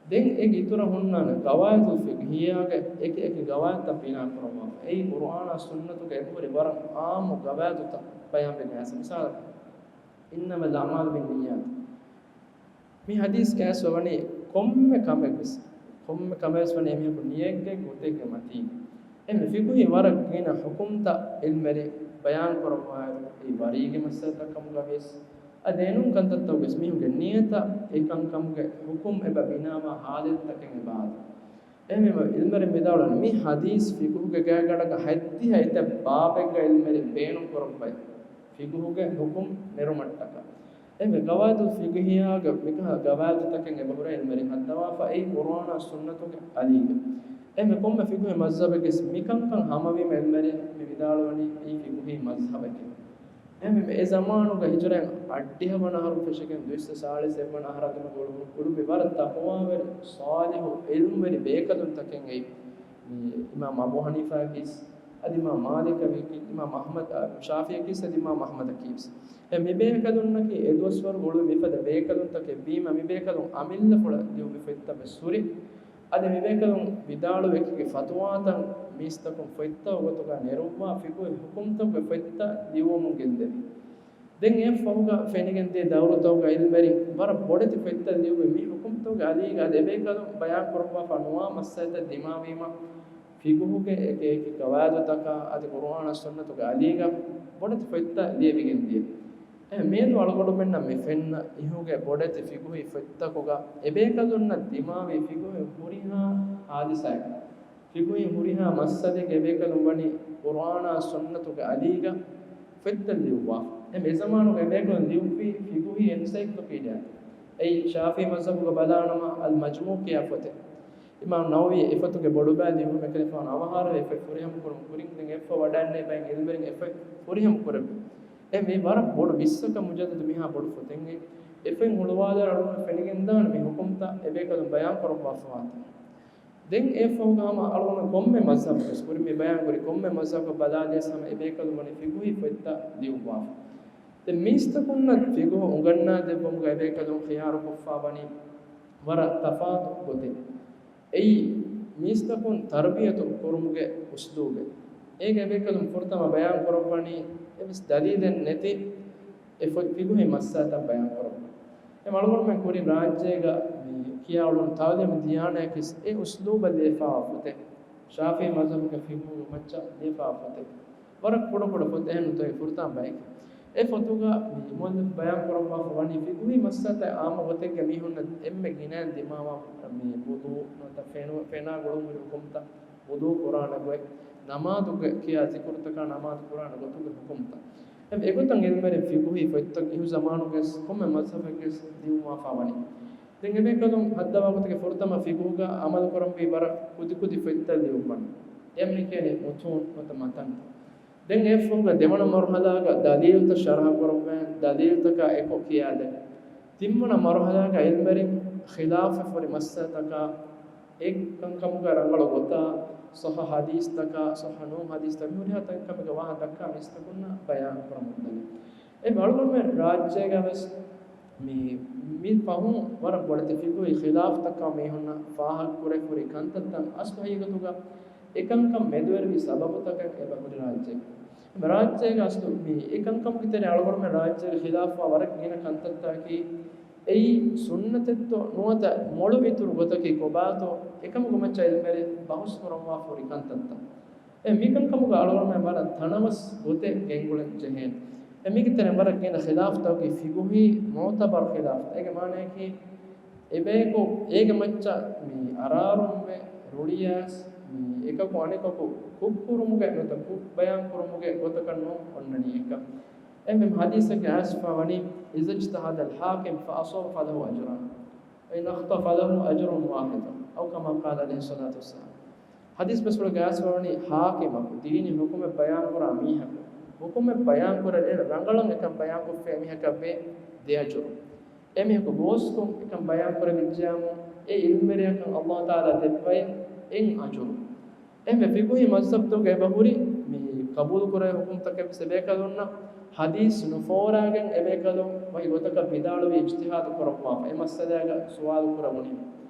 ދެން އޭގެ އިތުރަށް ހުންނާނެ ޤަވާޢިދުލް ފިޤްހިއްޔާގެ އެކި އެކި ޤަވާޢިދުތައް ބިނާކުރައްވާފަ. އެއީ ޤުރުއާނާ ސުންނަތުގެ އެބަހުރި ވަރަށް ޢާއްމު ޤަވާޢިދުތައް ބަޔާންވެގެން އައިސް. މިސާލަކަށް، إنما الأعمال بالنيات. މި ޙަދީޘްގައި ވަނީ ކޮންމެ ކަމެއްވެސް، ކޮންމެ ކަމެއްވެސް ވަނީ އެމީހަކު ނިޔަތްގެ ގޮތެއްގެ މަތީން. އެންމެ ފިޤުހީ ވަރަށް ގިނަ ޙުކުމްތައް ޢިލްމުވެރިން ބަޔާންކުރައްވާއިރު، އެއީ ވަރީގެ މައްސަލަތައް ކަމުގަވިޔަސް، އަދި އެނޫން ކަންތައްތަކުގަވެސް މީހުންގެ ނިޔަތަށް އެކަންކަމުގެ ޙުކުމް އެބަ ބިނާވާ ޙާލަތްތަކެއް އެބަ އާދޭ. އެހެންވީމަ ޢިލްމުވެރިން ވިދާޅުވަނީ، މި ޙަދީޘް ފިޤުހުގެ ގާތްގަނޑަކަށް ހަތްދިހަ އެތައް ބާބެއްގަ ޢިލްމުވެރިން ބޭނުންކުރައްވައި، ފިޤުހުގެ ޙުކުމް ނެރުމަށްޓަކާ. އެންމެ ޤަވާޢިދުލް ފިޤްހިއްޔާގެ މިކަހަލަ ޤަވާޢިދުތަކެއް އެބަހުރޭ ޢިލްމުވެރިން ހައްދަވާފަ، އެއީ ޤުރުއާނާ ސުންނަތުގެ އަލީގަ. އެންމެ ކޮންމެ ފިޤުހީ މަޒްހަބެއްގެ މިކަންކަން ހަމަވީމަ ޢިލްމުވެރިން މި ވިދާޅުވަނީ އެއީ ފިޤުހީ މަޒްހަބެކޭ. އެހެންވީމަ އެ ޒަމާނުގަ ހިޖުރައިން އަށްޑިހަ ވަނަ އަހަރު ފެށިގެން ދުއިސައްތަ ސާޅީސް އެއްވަނަ އަހަރާ ދިމާވެ އުޅުނު ކުޅުން ވަރަށް ތަޤްވާވެރި، ޞާލިޙު، ޢިލްމުވެރި ބޭކަލުންތަކެއް އެއީ. މި އިމާމް އަބޫ ޙަނީފާއަކީސް، އަދި އިމާމް މާލިކަކީސް، އިމާމް އަޙްމަދު، ޝާފިޢީއަކީސް، އަދި އިމާމް އަޙްމަދަކީސް. އެ މި ބޭކަލުންނަކީ އެ ދުވަސްވަރު އުޅުނު މިފަދަ ބޭކަލުންތަކެއް ވީމަ، މި ބޭކަލުން އަމިއްލަފުޅަށް ލިޔުއްވި ފޮތްތައްވެސް ހުރި. އަދި މި ބޭކަލުން ވިދާޅުވި އެކި އެކި ފަތުވާތައް މީސްތަކުން ފޮތްތަކުގެ ގޮތުގަ ނެރުއްވާ ފިޤުހު ޙުކުމްތަކުގެ ފޮތްތައް ލިޔުވަމުން ގެންދެވި. ދެން އެއަށްފަހުގަ ފެނިގެންދިޔަ ދައުރުތަކުގަ ޢިލްމުވެރިން ވަރަށް ބޮޑެތި ފޮތްތައް ލިޔުއްވި މި ޙުކުމްތަކުގެ އަލީގަ އަދި އެބޭކަލުން ބަޔާން ކުރައްވާފަ ނުވާ މައްސަލަތައް ދިމާވީމަ، ފިޤުހުގެ އެކި އެކި ޤަވާޢިދުތަކާ އަދި ޤުރުއާނާ ސުންނަތުގެ އަލީގަ ބޮޑެތި ފޮތްތައް ލިޔެވިގެން ދިޔަ. އެ މިއަދު އަޅުގަނޑުމެންނަށް މި ފެންނަ އިހުގެ ބޮޑެތި ފިޤުހީ ފޮތްތަކުގަ އެބޭކަލުންނަށް ދިމާވި ފިޤުހީ ހުރިހާ ޙާދިސާއެއް، ފިޤުހީ ހުރިހާ މައްސަލައެއްގަ އެބޭކަލުން ވަނީ ޤުރުއާނާ ސުންނަތުގެ އަލީގަ ފޮތްތައް ލިޔުއްވާފަ. އެ މި ޒަމާނުގަ އެބޭކަލުން ލިޔުއްވީ ފިޤުހީ އެންސައިކްލޮޕީޑިއާ. އެއީ ޝާފިޢީ މަޒްހަބުގަ ބަލާނަމަ އަލް މަޖްމޫޢު ކިޔާ ފޮތެއް. އިމާމް ނަވަވީ އެފޮތުގެ ބޮޑުބައި ލިޔުއްވުމެއް ކަލޭފާނު އަވަހާރަވެ އެފޮތް ފުރިހަމަ ކުރުން ކުރިން ދެން އެއަށްފަހު ވަޑައިގެންނެވި ބައެއް ޢިލްމުވެރިން އެފޮތް ފުރިހަމަ ކުރެއްވި. އެ މި ވަރަށް ބޮޑު ވިއްސަކަށް މުޖައްލަދު މިހާ ބޮޑު ފޮތެއް. އެ އެފޮތް ހުޅުވާލާ އަޅުގަނޑު ފެނިގެންދާނެ މި ޙުކުމްތައް އެބޭކަލުން ބަޔާން ކުރައްވާފަވާތަން. ދެން އެއަށްފަހުގަ ހަމަ އަޅުގަނޑު ކޮންމެ މަޒްހަބަކަސް ކުރިން މި ބަޔާން ކުރި ކޮންމެ މަޒްހަބަކަށް ބަލާލިޔަސް ހަމަ އެބޭކަލުން ވަނީ ފިޤުހީ ފޮތްތައް ލިޔުއްވާފަ. ދެން މީސްތަކުންނަށް ފިޤުހު އުނގަންނާދެއްވުމުގަ އެބޭކަލުން ޚިޔާރުކޮށްފާވަނީ ވަރަށް ތަފާތު ގޮތެއް. އެއީ މީސްތަކުން ތަރުބިޔަތު ކުރުމުގެ އުސްލޫބެއް. އޭގެ އެބޭކަލުން ފުރަތަމަ ބަޔާން ކުރައްވަނީ އެއްވެސް ދަލީލެއް ނެތި އެ ފޮތް ފިޤުހީ މައްސަލަތައް ބަޔާން ކުރައްވާ. އެ އަޅުގަނޑުމެން ކުރިން ރާއްޖޭގަ މި ކިޔާ އުޅުނު ތަޢުލީމު ދިޔާނަޔަކީ އެ އުސްލޫބަށް ލިޔެފާވާ ފޮތެއް. ޝާފިޢީ މަޒްހަބުގެ ފިޤުހުގެ މައްޗަށް ލިޔެފާވާ ފޮތެއް. ވަރަށް ކުޑަކުޑަ ފޮތް އެހެން ނުތައް ފުރަތަމަ ބަޔަކީ. އެ ފޮތުގަ މި މުއައްލިފު ބަޔާން ކުރައްވާފަ ވަނީ ފިޤުހީ މައްސަލަތައް އާއްމު ގޮތެއްގަ މީހުންނަށް އެންމެ ގިނައިން ދިމާވާ މި ވުޟޫ ނުވަތަ ފެނު-، ފެނާ ގުޅުންހުރި ޙުކުމްތައް، ވުޟޫ ކުރާނެ ގޮތް، ނަމާދުގެ ކިޔާ ޒިކުރުތަކާ ނަމާދު ކުރާނެ ގޮތުގެ ޙުކުމްތައް. އެ-، އެގޮތަށް އިލްމެރިން ފިޤުހީ ފޮތްތައް އިހު ޒަމާނުގެ ކޮންމެ މަޒްހަބެއްގެ ލިޔުއްވާފަ ވަނީ. ދެން އެބޭކަލުން ހައްދަވާ ގޮތުގެ ފުރަތަމަ ފިޤުހުގަ އަމަލު ކުރަންވީ ވަރަށް ކުދިކުދި ފޮތްތައް ލިޔުއްވަން. އެއަށް މި ކިޔަނީ މުތޫން ނުވަތަ މަތަން. ދެން އެ ފޮތުގަ ދެވަނަ މަރުހަލާގަ ދަލީލުތައް ޝަރަޙަ ކުރައްވަން، ދަލީލުތަކާ އެކޮށް ކިޔާދޭން. ތިންވަނަ މަރުހަލާގަ އިލްމެރިން ޚިލާފެއް ހުރި މައްސަލަތަކާ އެ ކަންކަމުގެ ރަނގަޅު ގޮތާ، ޞައްޙަ ޙަދީޘްތަކާ، ޞައްޙަ ނޫން ޙަދީޘްތައް، މި ހުރިހާ ތަންކަމެއްގެ ވާހަކަ ދައްކާ މީސްތަކުންނަށް ބަޔާން ކުރަމުންދަނީ. އެ އަޅުގަނޑުމެން ރާއްޖޭގަ ވެސް މި، މި ފަހުން ވަރަށް ބޮޑެތި ފިޤުހީ ޚިލާފްތަކާ މީހުންނަށް ފާހަގަކުރެ ހުރި ކަންތައްތައް އަސްލު ހަގީގަތުގަ އެ ކަންކަން މެދުވެރިވި ސަބަބުތަކެއް އެބަ ހުރި ރާއްޖޭގަ. ރާއްޖޭގަ އަސްލު މި އެ ކަންކަމުގެ ތެރޭ އަޅުގަނޑުމެން ރާއްޖޭގަ ޚިލާފްވާ ވަރަށް ގިނަ ކަންތައްތަކަކީ އެއީ ސުންނަތެއްތޯ ނުވަތަ މޮޅު އިތުރު ގޮތަކީ ކޮބާތޯ އެކަމުގެ މައްޗަށް އިލްމެރިން ބަހުސް ކުރައްވާފަ ހުރި ކަންތައްތައް. އެ މިކަންކަމުގަ އަޅުގަނޑުމެން ވަރަށް ތަނަވަސް ގޮތެއް ގެންގުޅެން ޖެހޭނެ. އެ މީގެ ތެރެއިން ވަރަށް ގިނަ ޚިލާފްތަކަކީ ފިޤުހީ މުޢުތަބަރު ޚިލާފްތައް. އޭގެ މާނަޔަކީ އެބަޔަކު އޭގެ މައްޗަށް މި އަރާރުންވެ ރުޅިޔަސް މި އެކަކު އަނެކަކު ކުށްކުރުމުގެ ނުވަތަ ކުށް ބަޔާން ކުރުމުގެ ގޮތަކަށް ނޫން އޮންނަނީ އެކަން. އެހެންވީމަ ޙަދީޘެއްގަ އައިސްފަ ވަނީ، إذا اجتهد الحاكم فأصاب فله أجران وإن أخطأ فله أجر واحد، أو كما قال عليه الصلاة والسلام. ޙަދީޘް ބަސްފުޅުގަ އައިސްފަ ވަނީ ޙާކިމަކު، ދީނީ ޙުކުމެއް ބަޔާންކުރާ މީހަކު، ޙުކުމެއް ބަޔާންކުރެ ރަނގަޅަށް އެކަން ބަޔާންކޮށްފައި މީހަކަށްވޭ ދެ އަޖުރު. އެމީހަކު ގޯސްކޮށް އެކަން ބަޔާންކުރެވިއްޖެޔާމު، އެ އިލްމެރިޔަކަށް ﷲ ތަޢާލާ ދެއްވައި އެއް އަޖުރު. އެހެންވެ، ފިޤުހީ މަޒްހަބްތަކުގަ އެބަހުރި މި ޤަބޫލުކުރެވޭ ޙުކުމްތަކެއްވެސް އެބޭކަލުންނަށް ޙަދީޘް ނުފޯރާގެން އެބޭކަލުން ވަކި ގޮތަކަށް ވިދާޅުވި އިޖްތިހާދު ކުރައްވާފަ، އެ މައްސަލާގަ ސުވާލު ކުރެވުނީ.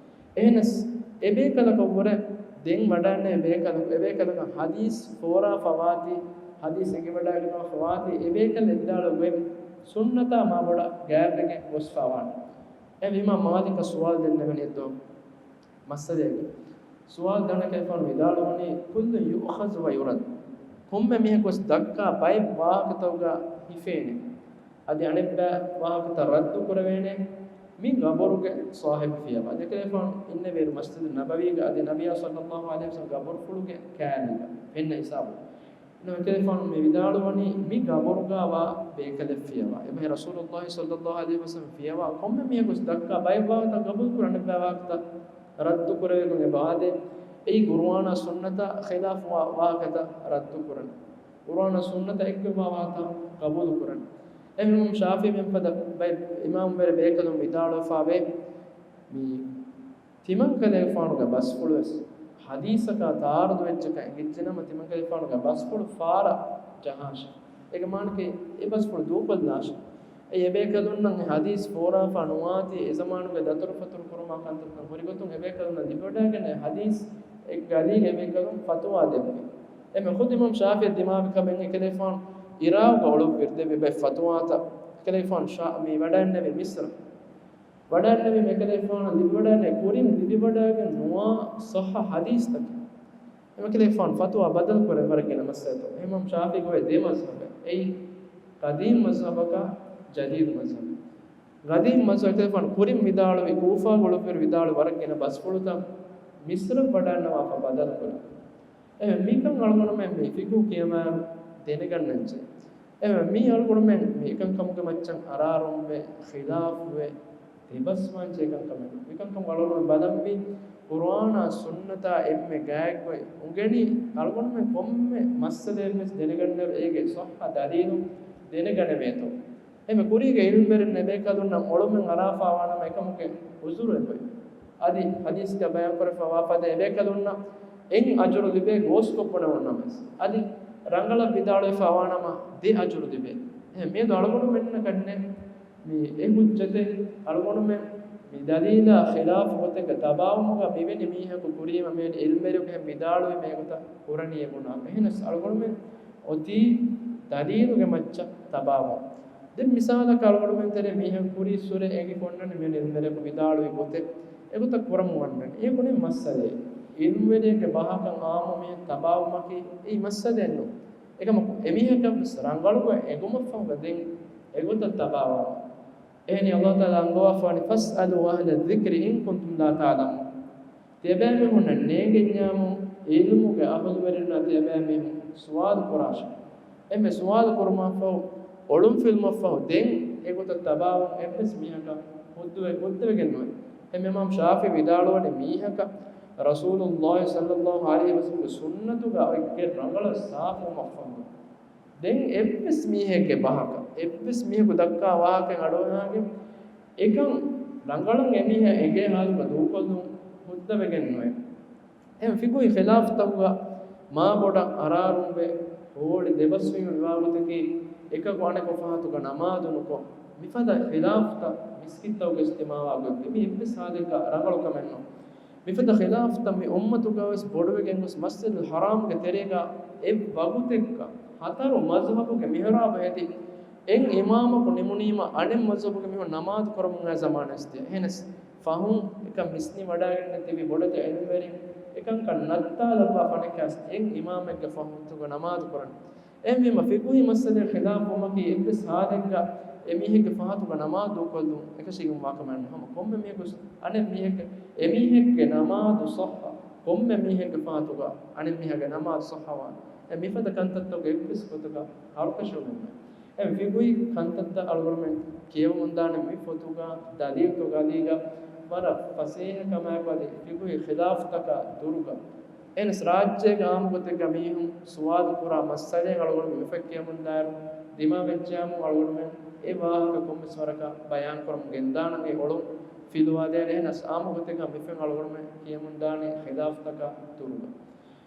އެހެނަސް، އެބޭކަލަކަށްވުރެ ދެން ވަޑައިންނެވި ބޭކަލަކު އެބޭކަލަކަށް ޙަދީޘް ފޯރާފަ ވާތީ، ޙަދީޘް އެނގިވަޑައިގަންނަވާފަ ވާތީ، އެބޭކަލަށް ވިދާޅުވެ ސުންނަތާ މާބޮޑަށް ގާތްވެގެން ގޮސްފަ ވާނެ. އެ އިމާމް މާލިކަށް ސުވާލު ދެންނެވެނީ ދޯ؟ މައްސަލައެއްގެ ސުވާލު ދަންނަކަށްފަހު ވިދާޅުވަނީ، كل يؤخذ ويرد. ކޮންމެ މީހަކުވެސް ދައްކާ ބައެއް ވާހަކަތަކުގަ ހިފޭނެ. އަދި އަނެއްބައި ވާހަކަތައް ރައްދު ކުރެވޭނެ. މި ގަބުރުގެ ޞާޙިބު ފިޔަވާ. ދެކެލެފާނު އިންނެވިއިރު މަސްޖިދު ނަބަވީގަ އަދި ނަބިއްޔާ ޞައްލައްލާހު ޢަލައިހި ވަސައްލަމް ގަބުރުފުޅުގެ ކާލީގަ ފެންނަ ހިސާބު. އެކަލޭގެފާނު މި ވިދާޅުވަނީ މި ގަބުރުގަ ވާ ބޭކަލެއް ފިޔަވާ. އެބަހީ ރަސޫލުﷲ ޞައްލައްލާހު ޢަލައިހި ވަސައްލަމް ފިޔަވާ ކޮންމެ މީހަކުވެސް ދައްކާ ބައެއް ވާހަކަތައް ގަބޫލު ކުރާ، އަނެއްބައި ވާހަކަތައް ރައްދު ކުރެވިގެން އެބަ އާދޭ. އެއީ ޤުރުއާނާ ސުންނަތާ ޚިލާފުވާ ވާހަކަތައް ރައްދު ކުރަން. ޤުރުއާނާ ސުންނަތާ އެއްކަންވާ ވާހަކަތައް ގަބޫލު ކުރަން. އެހެންވީމަ ޝާފިޢީ މިފަދަ ބައެއް އިމާމްވެރި ބޭކަލުން ވިދާޅުވެފަވޭ، މި ތިމަންކަލޭގެފާނުގެ ބަސްފުޅުވެސް ޙަދީޘަކާ ތަޢާރުޟުވެއްޖެކަން އެނގިއްޖެނަމަ، ތިމަންކަލޭގެފާނުގެ ބަސްފުޅު ފާރަށް ޖަހާށޭ. އޭގެ މާނައަކީ އެ ބަސްފުޅު ދޫކޮށްލާށޭ. އެއީ އެބޭކަލުންނަށް އެ ޙަދީޘް ފޯރާފަ ނުވާތީ އެ ޒަމާނުގެ ދަތުރުފަތުރު ކުރުމާ ކަންތައްތައް ހުރިގޮތުން އެބޭކަލުންނަށް ލިބިވަޑައިގެން އެ ޙަދީޘް އެއް ދަލީލެއް އެބޭކަލުން ފަތުވާ ދެއްވި. އެމެ ޚުދު އިމާމް ޝާފިޢީ ދިމާވި ކަމެއް އެކަލޭގެފާނު އިރާގުގަ އޮޅުއްވިއިރު ދެއްވި ބައެއް ފަތުވާތައް އެކަލޭގެފާނު ޝާ-، މި ވަޑައިންނެވީ މިޞްރަށް. ވަޑައިންނެވީމަ އެކަލޭގެފާނު ލިބިވަޑައިގެން ކުރިން ލިބިވަޑައިގެން ނުވާ ޞައްޙަ ޙަދީޘްތަކެއް. އެމެ އެކަލޭގެފާނު ފަތުވާ ބަދަލު ކުރެއްވި ވަރަށް ގިނަ މައްސަލަތައް. އެ އިމާމް ޝާފިޢީގެ އޮތް ދެ މަޒްހަބެއް. އެއީ ޤަދީމް މަޒްހަބަކާ ޖަދީދު މަޒްހަބެއް. ޤަދީމް މަޒްހަބު އެކަލޭގެފާނު ކުރިން ވިދާޅުވި، ކޫފާގަ އޮޅުއްވިއިރު ވިދާޅުވި ވަރަށް ގިނަ ބަސްފުޅުތައް މިޞްރަށް ވަޑައިންނަވާފަ ބަދަލު ކުރި. އެ މިކަން އަޅުގަނޑުމެން މި ފިޤުހު ކިޔަވާއިރު ދެނެގަންނަންޖެހޭ. އެ މި އަޅުގަނޑުމެން މި އެކަންކަމުގެ މައްޗަށް އަރާރުންވެ، ޚިލާފުވެ، ދެބަސްވާންޖެހޭ ކަންކަމެއް. މިކަންކަމުގަ އަޅުގަނޑު ބަލަންވީ ޤުރުއާނާ ސުންނަތާ އެންމެ ގާތްގޮތް އުނގެނީ އަޅުގަނޑުމެން ކޮންމެ މައްސަލައެއްވެސް ދެނެގަންނައިރު އޭގެ ޞައްޙަ ދަލީލު ދެނެގަނެވޭތޯ. އެމެ ކުރީގެ އިލްމުވެރިން އެބޭކަލުންނަށް އޮޅުމެއް އަރާފާވާނަމަ އެކަމުގެ ޢުޛުރެއް އޮތް. އަދި ޙަދީޘްގަ ބަޔާންކުރެފަ ވާފަދަ އެބޭކަލުންނަށް އެއް އަޖުރު ލިބޭ ގޯސްކޮށް ބުނެވުންނަމަވެސް. އަދި ރަނގަޅަށް ވިދާޅުވެފަ ވާނަމަ ދެ އަޖުރު ލިބޭ. އެހެން މިއަދު އަޅުގަނޑުމެންނަށް ކަންނޭ މި އެ ހުއްޖަތެއް އަޅުގަނޑުމެން މި ދަލީލާ ޚިލާފު ގޮތެއްގަ ތަބާވުމުގަ މިވެނި މީހަކު ކުރީމަ މިވެނި ޢިލްމުވެރިޔަކު އެހެން ވިދާޅުވީމަ އެގޮތަށް ކުރަނީ އެ ގުނާ. އެހެނަސް އަޅުގަނޑުމެން އޮތީ ދަލީލުގެ މައްޗަށް ތަބާވުން. ދެން މިސާލަކަށް އަޅުގަނޑުމެން ތެރޭ މީހަކު ކުރީއްސުރެ އެނގި ފޮންނަނީ މިވެނި ޢިލްމުވެރިޔަކު ވިދާޅުވި ގޮތެއް އެގޮތަށް ކުރަމުން ވަންނަނީ. އެ ކުރިން މައްސަލައެއް. ޢިލްމުވެރިޔެއްގެ ބަހަކަށް ޢާއްމު މީހެއް ތަބާވުމަކީ އެއީ މައްސަލައެއް ނޫން. އެކަމަކު އެމީހަކަށް ވެސް ރަނގަޅުގޮތް އެނގުމަށްފަހުގަ ދެން އެގޮތަށް ތަބާވާނެ. އެހެނީ ﷲ ތަޢާލާ އަންގަވާފާނީ، "فَاسْأَلُوا أَهْلَ الذِّكْرِ إِنْ كُنْتُمْ لَا تَعْلَمُونَ." ތިޔަބައިމީހުންނަށް ނޭނގެންޏާމު، ޢިލްމުގެ އަހުލުވެރިންނާ ތިޔަބައިމީހުން ސުވާލު ކުރާށޭ. އެންމެ ސުވާލު ކުރުމަށްފަހު، އޮޅުންފިލުމަށްފަހު ދެން އެގޮތަށް ތަބާވަން އެއްވެސް މީހަކަށް ހުއްދަވެ-، ހުއްދަވެގެން ނުވޭ. އެހެންވީމާ ޝާފިޢީ ވިދާޅުވަނީ މީހަކަށް ރަސޫލުﷲ ޞައްލަﷲ ޢަލައިހި ވަސައްލަމްގެ ސުންނަތުގަ އޮތްގެން ރަނގަޅަށް ސާފުވުމަށްފަހު. ދެން އެއްވެސް މީހެއްގެ ބަހަކަށް، އެއްވެސް މީހަކު ދައްކާ ވާހަކައިން އަޑުއަހާގެން، އެކަން ރަނގަޅަށް އެމީހާ އެނގޭ ޙާލުގަ ދޫކޮށްލުން ހުއްދަވެގެން ނުވޭ. އެހެން ފިޤުހީ ޚިލާފުތަކުގަ މާބޮޑަށް އަރާރުންވެ، ހޯޅި ދެބަސްވީމަ މިވާގޮތަކީ، އެކަކު އަނެކު ފަހަތުގަ ނަމާދު ނުކޮށް، މިފަދަ ޚިލާފުތައް މިސްކިތްތަކުގަ އިޖްތިމާޢުވާ ގޮތް، މި އެއްވެސް ޙާލެއްގަ ރަނގަޅު ކަމެއް ނޫން. މިފަދަ ޚިލާފުތައް މި އުއްމަތުގަވެސް ބޮޑުވެގެން ގޮސް، މަސްޖިދުލް ޙަރާމްގެ ތެރޭގަ އެއްވަގުތެއްގަ ހަތަރު މަޒްހަބުގެ މިޙްރާބު ހެދި، އެއް އިމާމަކު ނިމުނީމަ އަނެއް މަޒްހަބުގެ މީހުން ނަމާދު ކުރަމުން އައި ޒަމާނެއް އެސްދިޔަ. އެހެނަސް ފަހުން އެކަން މިސްނިވަޑައިގެންނެއް ތިބި ބޮޑެތި ޢިލްމުވެރިން އެކަންކަން ނައްތާލައްވާ ފަނެއްކައި އެއް އިމާމެއްގެ ފަހުތުގަ ނަމާދު ކުރަން. އެހެންވީމަ، ފިޤުހީ މައްސަލައެއް ޚިލާފުވުމަކީ އެއްވެސް ޙާލެއްގަ އެމީހެއްގެ ފަހަތުގަ ނަމާދު ދޫކޮށްލުން އެކަށީގެންވާ ކަމެއް ނޫން. ހަމަ ކޮންމެ މީހަކު އަނެއް މީހެއްގެ، އެމީހެއްގެ ނަމާދު ޞައްޙަ، ކޮންމެ މީހެއްގެ ފަހަތުގަ އަނެއް މީހާގެ ނަމާދު ޞައްޙަވާނެ. އެ މިފަދަ ކަންތައްތަކުގެ އެއްވެސް ގޮތަކަށް ހަރުކަށިވުމެއް ނެތް. އެ ފިޤުހީ ކަންތައްތައް އަޅުގަނޑުމެން ކިޔެވުމުންދާނެ މި ފޮތުގަ ދަލީލުތަކުގެ އަލީގަ ވަރަށް ފަސޭހަ ކަމާއެކު އަދި ފިޤުހީ ޚިލާފުތަކާ ދުރުގަ. އެހެނަސް ރާއްޖޭގެ އާއްމު ގޮތެއްގަ މީހުން ސުވާލު ކުރާ މައްސަލައެއް އަޅުގަނޑު މި ފޮތް ކިޔަމުންދާއިރު ދިމާވެއްޖެޔާމު އަޅުގަނޑުމެން އެ ވާހަކަ ކޮންމެސް ވަރަކަށް ބަޔާންކުރަމުން ގެންދާނަން އެ އޮޅުން ފިލުވާދޭނެ. އެހެނަސް އާއްމު ގޮތެއްގަ މި ފޮތް އަޅުގަނޑުމެން ކިޔަމުންދާނީ ޚިލާފުތަކާ ދުރުގަ.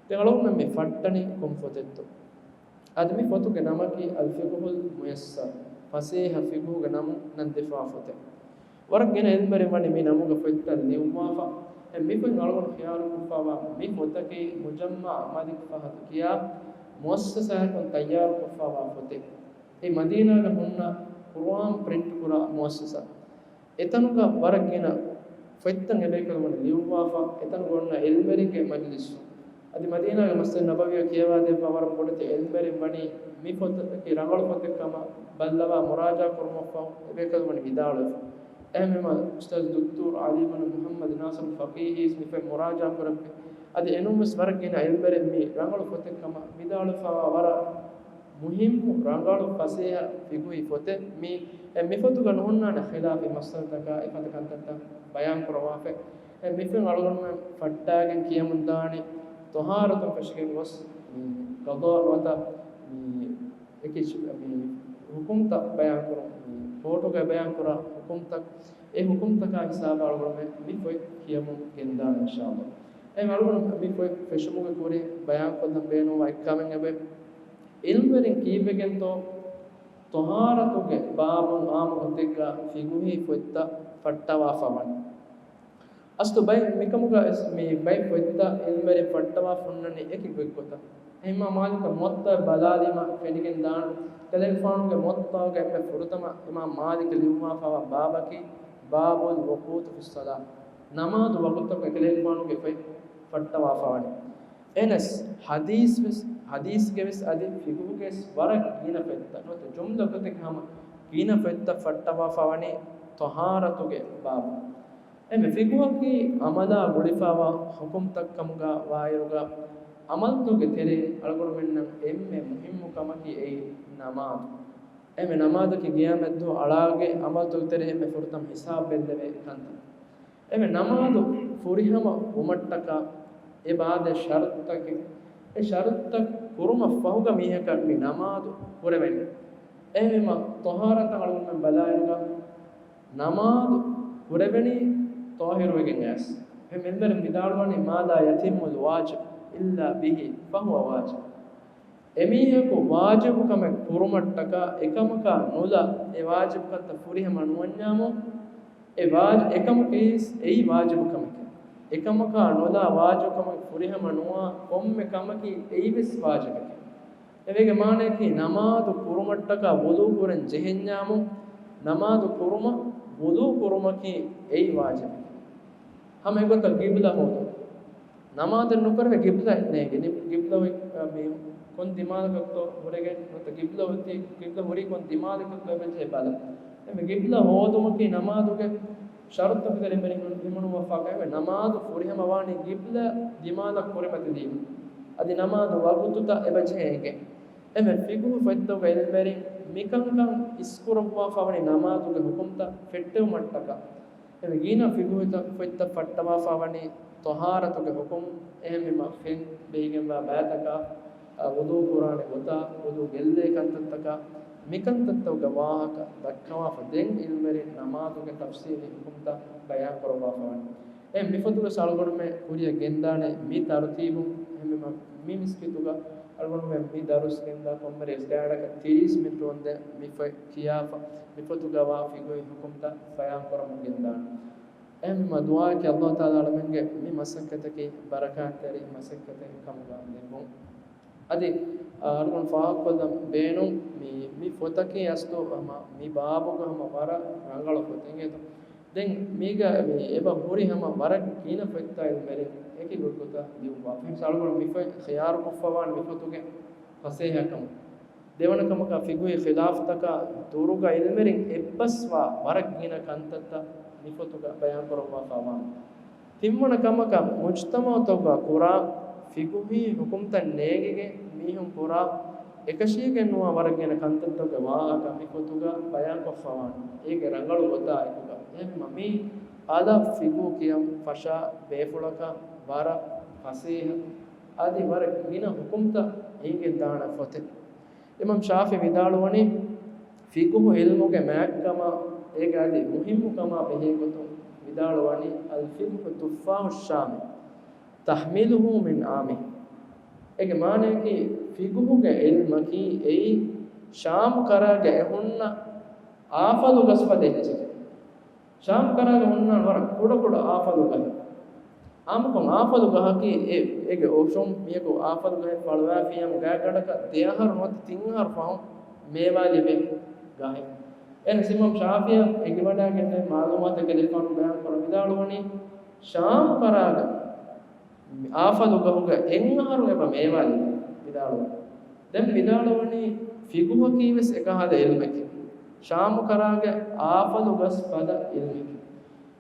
ދެން އަޅުގަނޑުމެން މި ފައްޓަނީ ކޮން ފޮތެއްތޯ؟ އަދި މި ފޮތުގެ ނަމަކީ އަލް ފިޤްހުލް މުޔައްސަރު، ފަސޭހަ ފިޤްހުގެ ނަމުން ނަން ދެފާ ފޮތެއް. ވަރަށް ގިނަ ޢިލްމުވެރިން ވަނީ މި ނަމުގަ ފޮތްތައް ލިޔުއްވާފަ. އެ މި ފޮތް އަޅުގަނޑު ޚިޔާރުކޮށްފަވާ މި ފޮތަކީ މުޖައްމަޢު މަލިކް ފަހަދު ކިޔާ މުއައްސަސާއަކުން ތައްޔާރުކޮށްފަވާ ފޮތެއް. އެ މަދީނާގަ ހުންނަ ޤުރުއާން ޕްރިންޓް ކުރާ މުއައްސަސާ. އެތަނުގަ ވަރަށް ގިނަ ފޮތްތައް އެބޭކަލުން ވަނީ ލިޔުއްވާފަ، އެތަނުގަ އޮންނަ ޢިލްމުވެރިންގެ މަޖިލިސް. އަދި މަދީނާގެ މަސްޖިދު ނަބަވީއަށް ކިޔަވާދެއްވާ ވަރަށް ބޮޑެތި ޢިލްމުވެރިން ވަނީ މި ފޮތަކީ ރަނގަޅު ފޮތެއް ކަމަށް ބައްލަވާ މުރާޖަޢާ ކުރުމަށްފަހު އެބޭކަލުން ވަނީ ވިދާޅުވެފަ. އެހެންވީމަ، އުސްތާޛު ދުކްތޫރު ޢަލީ ބުނު މުޙައްމަދު ނާޞިރު ފަޤީހީ ވެސް މި ފޮތް މުރާޖަޢާ ކުރެއްވި. އަދި އެނޫން ވެސް ވަރަށް ގިނަ ޢިލްމުވެރިން މި ރަނގަޅު ފޮތެއް ކަމަށް ވިދާޅުވެފަވާ ވަރަށް މުހިއްމު، ރަނގަޅު، ފަސޭހަ ފިޤުހީ ފޮތެއް މީ. އެ މި ފޮތުގަ ނުހުންނާނެ ޚިލާފީ މައްސަލަތަކާ އެފަދަ ކަންތައްތައް ބަޔާން ކުރައްވާފަ. އެ މި ފޮތް އަޅުގަނޑުމެން ފައްޓާގެން ކިޔަމުންދާނީ ޠަހާރަތުން ފެށިގެން ގޮސް، މި ޤަޟާ ނުވަތަ މި އެކި މި ޙުކުމްތައް ބަޔާން ކުރުން، މި ކޯޓުގައި ބަޔާން ކުރާ ޙުކުމްތައް، އެ ޙުކުމްތަކާ ހިސާބަށް އަޅުގަނޑުމެން މި ފޮތް ކިޔަމުން ގެންދާނެ އިންޝާﷲ. އެ އަޅުގަނޑު މި ފޮތް ފެށުމުގެ ކުރިން ބަޔާން ކޮށްލަން ބޭނުންވާ އެއްކަމެއް އެބަ ޢިލްމުވެރިން ކީއްވެގެންތޯ ޠަހާރަތުގެ ބާބުން ޢާއްމު ގޮތެއްގަ ފިޤުހީ ފޮތްތައް ފައްޓަވާފަ ވަނީ؟ އަސްލު ބައެއް މިކަމުގަ ވެސް މި ބައެއް ފޮތްތައް ޢިލްމުވެރިން ފައްޓަވާ ފޮންނަނީ އެކި ގޮތްގޮތަށް. އެހެންވީމަ މާލިކަށް މުވައްޠާ ބަލާލީމަ ފެނިގެން ދާން، ކަލޭގެފާނުގެ މުވައްޠާގަ އެންމެ ފުރަތަމަ އިމާމް މާލިކަށް ލިޔުއްވާފަވާ ބާބަކީ ބާބުލް ވުޤޫތު ފިއްޞަލާ، ނަމާދު ވަގުތުތަކުގެ ކަލޭގެފާނުގެ ފޮތް ފައްޓަވާފަ ވަނީ. އެހެނަސް ޙަދީޘް ވެސް، ޙަދީޘްގެ ވެސް އަދި ފިޤުހުގެ ވެސް ވަރަށް ގިނަ ފޮތްތައް ނުވަތަ ޖުމްލަ ގޮތެއްގަ ހަމަ ގިނަ ފޮތްތައް ފައްޓަވާފަ ވަނީ ޠަހާރަތުގެ ބާބު. އެންމެ ފިޤުހަކީ ޢަމަލާ ގުޅިފަވާ ޙުކުމްތައް ކަމުގަ ވާއިރުގަ، ޢަމަލުތަކުގެ ތެރެއިން އަޅުގަނޑުމެންނަށް އެންމެ މުހިއްމު ކަމަކީ އެއީ ނަމާދު. އެންމެ ނަމާދަކީ ގިޔާމަތްދުވަހު އަޅާގެ ޢަމަލުތަކުގެ ތެރެއިން އެންމެ ފުރަތަމަ ހިސާބު ބެއްލެވޭ ކަންތައް. އެންމެ ނަމާދު ފުރިހަމަ ވުމަށްޓަކާ އެބަ އާދޭ ޝަރުޠުތަކެއް. އެ ޝަރުޠުތައް ކުރުމަށް ފަހުގަ މީހަކަށް މި ނަމާދު ކުރެވެނީ. އެހެންވީމަ، ޠަހާރަތަށް އަޅުގަނޑުމެން ބަލާއިރުގަ ނަމާދު ކުރެވެނީ ޠާހިރުވެގެން އައިސް. އެހެން އެންމެ ވިދާޅުވަނީ، "ما لا يتم الواجب إلا به فهو واجب." އެމީހަކު ވާޖިބު ކަމެއް ކުރުމަށްޓަކާ އެކަމަކާ ނުލާ އެ ވާޖިބު ކަންތައް ފުރިހަމަ ނުވަންޏާމު، އެ ވާޖި-، އެކަމަކީ އެއީ ވާޖިބު ކަމެކޭ. އެކަމަކާ ނުލާ ވާޖިބު ކަމެއް ފުރިހަމަ ނުވާ ކޮންމެ ކަމަކީ އެއީވެސް ވާޖިބެކޭ. އޭގެ މާނައަކީ ނަމާދު ކުރުމަށްޓަކާ ވުޟޫ ކުރަން ޖެހެންޏާމު، ނަމާދު ކުރުމަށް ވުޟޫ ކުރުމަކީ އެއީ ވާޖިބެކޭ. ހަމަ އެގޮތަށް ގިބްލަ ހޯދުން. ނަމާދެއް ނުކުރެވޭ ގިބްލަ ނޭނގެ. ނި-، ގިބްލަ އޮތް، އަ، މީ ކޮން ދިމާލަކަށްތޯ ހުރެގެން ނުވަތަ ގިބްލަ އޮތީ، ގިބްލަ ހުރީ ކޮން ދިމާލަކަށްތޯ އެބަޖެހޭ ބަލަން. އެމެ ގިބްލަ ހޯދުމަކީ ނަމާދުގެ ޝަރުތުތަކުގެ ނިމުނު-، ނިމުނުމަށްފަހު އެމެ ނަމާދު ފުރިހަމަވާނީ ގިބްލަ ދިމާލަށް ކުރިމަތިލީމަ. އަދި ނަމާދު ވަގުތުތައް އެބަޖެހޭ އެނގެން. އެމެ ފިގުހު ފޮތްތަކުގަ އިލްމުވެރިން މިކަންކަން އިސްކުރައްވާފަވަނީ ނަމާދުގެ ހުކުމްތައް ފެއްޓެވުމަށްޓަކާ. އެމެ ގިނަ ފިގުހު ފޮތްތައް ފައްޓަވާފަވަނީ ޠަހާރަތުގެ ހުކުމް، އެހެންވީމަ ފެން ބެހިގެންވާ ބައިތަކާ، އަ، ވުޟޫ ކުރާނެ ގޮތާ، ވުޟޫ ގެއްލޭ ކަންތައްތަކާ، މިކަންތައްތަކުގެ ވާހަކަ ދައްކަވާފަ ދެން އިލްމުވެރިން ނަމާދުގެ ތަފްސީލީ ހުކުމްތައް ބަޔާން ކުރައްވާފަވަނީ. އެ މިފޮތުގަ އަޅުގަނޑުމެން ކުރިއަށް ގެންދާނެ މި ތަރުތީބުން. އެހެންވީމަ މި މިސްކިތުގަ އަޅުގަނޑުމެން މި ދަރުސް ގެންދާ ކޮންމެ ރޭވެސް ގާތްގަނޑަކަށް ތިރީސް މިނިޓު ވަންދެން މި ފޮތް ކިޔާފަ، މިފޮތުގަ ވާ ފިގުހީ ހުކުމްތައް ބަޔާން ކުރަމުން ގެންދާނެ. އެހެންވީމަ ދުޢާއަކީ ﷲ ތަޢާލާ އަޅަމެންގެ މި މަސައްކަތަކީ ބަރަކާތްތެރި މަސައްކަތެއް ކަމުގަ ލިބުން. އަދި، އަ، އަޅުގަނޑު ފާހަގަކޮށްލަން ބޭނުން މި، މި ފޮތަކީ އަސްލު ހަމަ މި ބާބުގަ ހަމަ ވަރަށް ރަނގަޅު ފޮތެއް އިނގޭތޯ. ދެން މީގަ މި އެބަ ހުރި ހަމަ ވަރަށް ގިނަ ފޮތްތައް އިލްމުވެރިން އެކި ގޮތްގޮތަށް ލިޔުއްވާފަ. އެހެންސް އަޅުގަނޑު މި ފޮތް ޚިޔާރުކޮށްފަވާނެ މި ފޮތުގެ ފަސޭހަކަމުން. ދެވަނަ ކަމަކަށް ފިގުހީ ޚިލާފްތަކާ ދުރުގަ އިލްމުވެރިން އެއްބަސްވާ ވަރަށް ގިނަ ކަންތައްތައް މި ފޮތުގަ ބަޔާން ކުރައްވާފަވާނެ. ތިންވަނަ ކަމަކަށް މުޖްތަމަޢުތަކުގަ ކުރާ ފިގުހީ ހުކުމްތައް ނޭނގިގެން މީހުން ކުރާ އެކަށީގެން ނުވާ ވަރަށް ގިނަ ކަންތައްތަކުގެ ވާހަކަ މި ފޮތުގަ ބަޔާންކޮށްފަވާނެ. އޭގެ ރަނގަޅު ގޮތާ އެކުގަ. އެހެންވީމަ މި އަލަށް ފިގުހު ކިޔަން ފަށާ ބޭފުޅަކަށް ވަރަށް ފަސޭހަ އަދި ވަރަށް ގިނަ ހުކުމްތައް އެނގިގެންދާނެ ފޮތެއް. އިމާމް ޝާފިޢީ ވިދާޅުވަނީ، ފިގުހު ޢިލްމުގެ މާތްކަމާ، އޭގެ އަދި މުހިއްމުކަމާ ބެހޭގޮތުން ވިދާޅުވަނީ، الفقه تفاح الشام تحمله من عامه. އޭގެ މާނައަކީ، ފިގުހުގެ ޢިލްމަކީ އެއީ ޝާމް ކަރާގެ އެ ހުންނަ އާފަލު ގަސްފަދަ އެއްޗެކޭ. ޝާމް ކަރާގަ ހުންނާނެ ވަރަށް ކުޑަކުޑަ އާފަލު ގަހެއް. އާންމުކޮށް އާފަލު ގަހަކީ އެ، އޭގެ އޮށުން މީހަކު އާފަލު ގަހެއް ފަޅުވާފިއްޔާމު ގާތްގަނޑަކަށް ދެއަހަރު ނުވަތަ ތިން އަހަރު ފަހުން މޭވާ ލިބޭ ގަހެއް. އެހެނަސް އިމާމް ޝާފިޢީ އެނގިވަޑައިގެންނެވި މަޢުލޫމާތެއްގެ ލިޔެފާނު ބަޔާން ކުރަން ވިދާޅުވަނީ، ޝާމް ކަރާގަ އާފަލު ގަހުގަ އެއް އަހަރު އެބަ މޭވާ ލިބޭ ވިދާޅުވަނީ. ދެން ވިދާޅުވަނީ ފިގުހަކީ ވެސް އެކަހަލަ ޢިލްމެކޭ. ޝާމު ކަރާގެ އާފަލު ގަސް ފަދަ ޢިލްމެކޭ.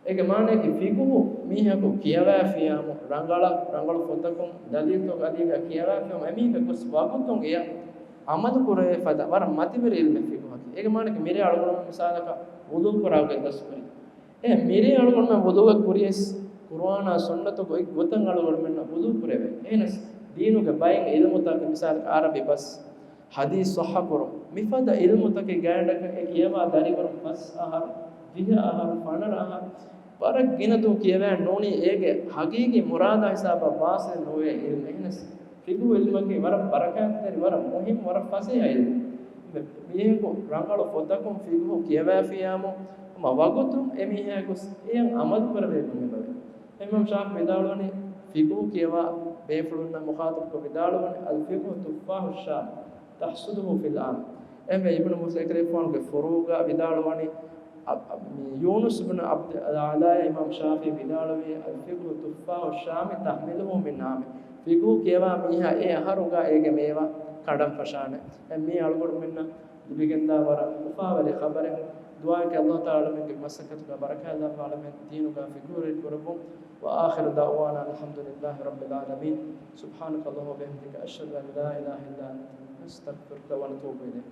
އޭގެ މާނައަކީ ފިގުހު މީހަކު ކިޔަވައިފިއްޔާމު ރަނގަޅަށް، ރަނގަޅު ފޮތަކުން ދަލީލުތަކުގެ އަލީގަ ކިޔަވައިފިއްޔާމު އެމީހަކަށް ގޮސް ވަގުތުން އެޔަށް ޢަމަލު ކުރެވޭ ފަދަ ވަރަށް މަތިވެރި ޢިލްމެއް ފިގުހަކީ. އޭގެ މާނައަކީ މިރޭ އަޅުގަނޑު މިސާލަކަށް ވުޟޫ ކުރާގެ ދަސްކުރި. އެ މިރޭ އަޅުގަނޑުމެން ވުޟޫއަށް ކުރިޔަސް ޤުރުއާނާ ސުންނަތުގައި ގޮތަށް އަޅުގަނޑުމެންނަށް ވުޟޫ ކުރެވޭ. އެހެނަސް ދީނުގެ ބައެއް ޢިލްމުތަކެއް މިސާލަކަށް ޢަރަބި ބަސް، ޙަދީޘް ޞައްޙަ ކުރުން، މިފަދަ ޢިލްމުތަކެއް ގާތްގަނޑަކަށް އެ ކިޔަވާ ދަރިވަރުން ފަސް އަހަރު، ދިހަ އަހަރު، ފަނަރަ އަހަރު ވަރަށް ގިނަ ދުވަހު ކިޔަވައި ނޫނީ އޭގެ ޙަޤީޤީ މުރާދާ ހިސާބަށް ވާޞިލް ނުވޭ ޢިލްމެއް. އެހެނަސް ފިގުހު ޢިލްމަކީ ވަރަށް ބަރަކާތްތެރި، ވަރަށް މުހިއްމު، ވަރަށް ފަސޭހަ ޢިލްމެއް. މީހަކު ރަނގަޅު ފޮތަކުން ފިގުހު ކިޔަވައިފިއްޔާމު، ހަމަ ވަގުތުން އެމީހާ ގޮސް އެޔަށް ޢަމަލު ކުރެވޭ ގޮތް އެބަވޭ. އިމާމް ޝާފިޢީ ވިދާޅުވަނީ، ފިގުހު ކިޔަވާ ބޭފުޅުންނަށް މުޚާޠަބުކޮށް ވިދާޅުވަނީ، الفقه تفاح الشام تحصده في العام. އެހެންވެ، އިބްނު މުސްލިމް ރަޙިމަހުﷲ ފުރޫޢުގަ ވިދާޅުވަނީ، އަ، އަ، މި ޔޫނުސް ބިން ޢަބްދި އަލްއަޢްލާއަށް އިމާމް ޝާފިޢީ ވިދާޅުވީ، الفقه تفاح الشام تحمله من عامه. ފިގުހު ކިޔަވާ މީހާ އެ އަހަރުގަ އޭގެ މޭވާ ކަނޑަން ފަށާނެ. އެ މީ އަޅުގަނޑުމެންނަށް ލިބިގެންދާ ވަރަށް އުފާވެރި ޚަބަރެއް. ދުޢާއަކީ ﷲ ތަޢާލާ އަޅަމެންގެ މަސައްކަތުގަ ބަރަކާތް ލައްވާ އަޅަމެން ދީނުގަ ފިޤުހު ރޭ ކުރައްވުން. وآخر دعوانا أن الحمد لله رب العالمين. سبحانك اللهم وبحمدك، أشهد أن لا إله إلا أنت، نستغفرك ونتوب إليك.